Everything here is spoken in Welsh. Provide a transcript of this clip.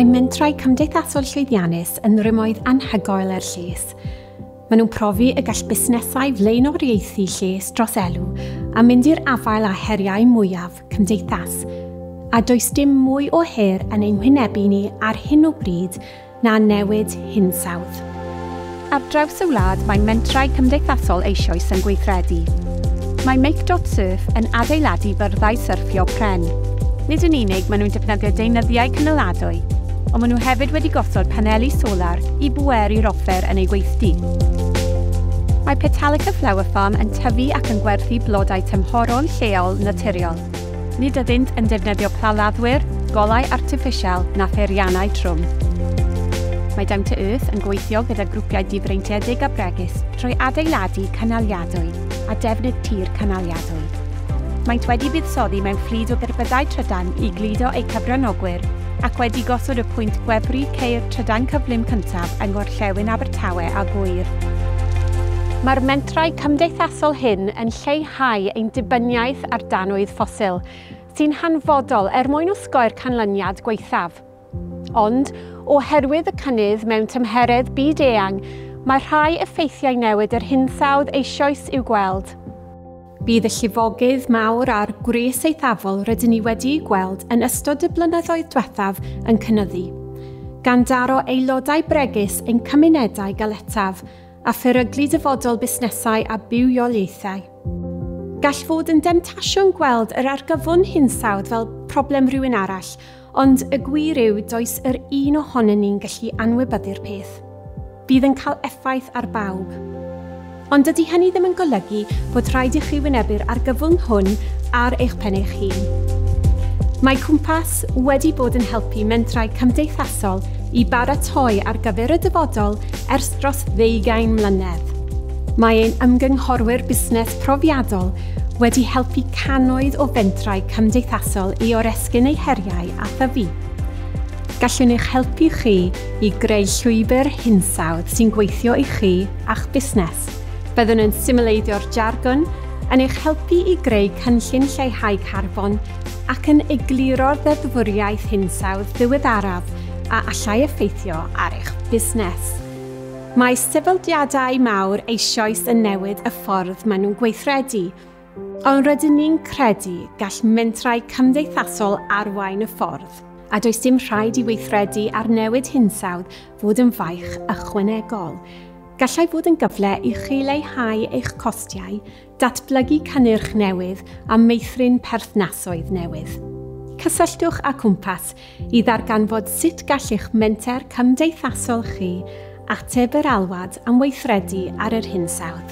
Mae mentrau cymdeithasol llwyddiannus yn rymoedd anhygoel er lles. Maen nhw'n profi y gall busnesau flaenoriaethu lles dros elw a mynd i'r afael â heriau mwyaf cymdeithas. A does dim mwy o her yn ein hwynebu ni ar hyn o bryd na newid hinsawdd. Ar draws y wlad mae mentrau cymdeithasol eisoes yn gweithredu. Mae Make.Surf yn adeiladu byrddau syrffio pren. Nid yn unig maen nhw'n defnyddio deunyddiau cynaladwy, ond maen nhw hefyd wedi gosod paneli solar i bweru'r offer yn eu gweithdy. Mae Petalica Flower Farm yn tyfu ac yn gwerthu blodau tymhorol lleol naturiol. Nid ydynt yn defnyddio plaladdwyr, golau artiffisial na pheiriannau trwm. Mae Down to Earth yn gweithio gyda grwpiau difreintiedig a bregus trwy adeiladu cynaliadwy a defnydd tir cynaliadwy. Maent wedi buddsoddi mewn fflyd o gerbydau trydan i gludo eu cyfranogwyr ac wedi gosod y pwynt gwefru ceir trydan cyflym cyntaf yng Ngorllewin Abertawe a Gŵyr. Mae'r mentrau cymdeithasol hyn yn lleihau ein dibyniaeth ar danwydd ffosil, sy'n hanfodol er mwyn osgoi'r canlyniad gwaethaf. Ond, oherwydd y cynnydd mewn tymheredd byd-eang, mae rhai effeithiau newid yr hinsawdd eisoes i'w gweld. Bydd y llifogydd mawr a'r gwres eithafol rydyn ni wedi'u gweld yn ystod y blynyddoedd diwethaf yn cynyddu, gan daro aelodau bregus ein cymunedau galetaf a pheryglu dyfodol busnesau a bywioliaethau. Gall fod yn demtasiwn gweld yr argyfwng hinsawdd fel problem rhywun arall, ond y gwir yw does yr un ohonyn ni'n gallu anwybyddu'r peth. Bydd yn cael effaith ar bawb. Ond dydy hynny ddim yn golygu bod rhaid i chi wynebu'r argyfwng hwn ar eich pen eich hun. Mae Cwmpas wedi bod yn helpu mentrau cymdeithasol i baratoi ar gyfer y dyfodol ers dros 20 mlynedd. Mae ein ymgynghorwyr busnes profiadol wedi helpu cannoedd o fentrau cymdeithasol i oresgyn eu heriau a thyfu. Gallwn eich helpu chi i greu llwybr hinsawdd sy'n gweithio i chi a'ch busnes. Byddwn yn symleiddio'r jargon, yn eich helpu i greu cynllun lleihau carbon ac yn egluro'r ddeddfwriaeth hinsawdd ddiweddaraf a allai effeithio ar eich busnes. Mae sefydliadau mawr eisoes yn newid y ffordd maen nhw'n gweithredu, ond rydyn ni'n credu gall mentrau cymdeithasol arwain y ffordd, a does dim rhaid i weithredu ar newid hinsawdd fod yn faich ychwanegol. Gallai fod yn gyfle i chi leihau eich costiau, datblygu cynnyrch newydd a meithrin perthnasoedd newydd. Cysylltwch â Cwmpas i ddarganfod sut gall eich menter cymdeithasol chi ateb yr alwad am weithredu ar yr hinsawdd.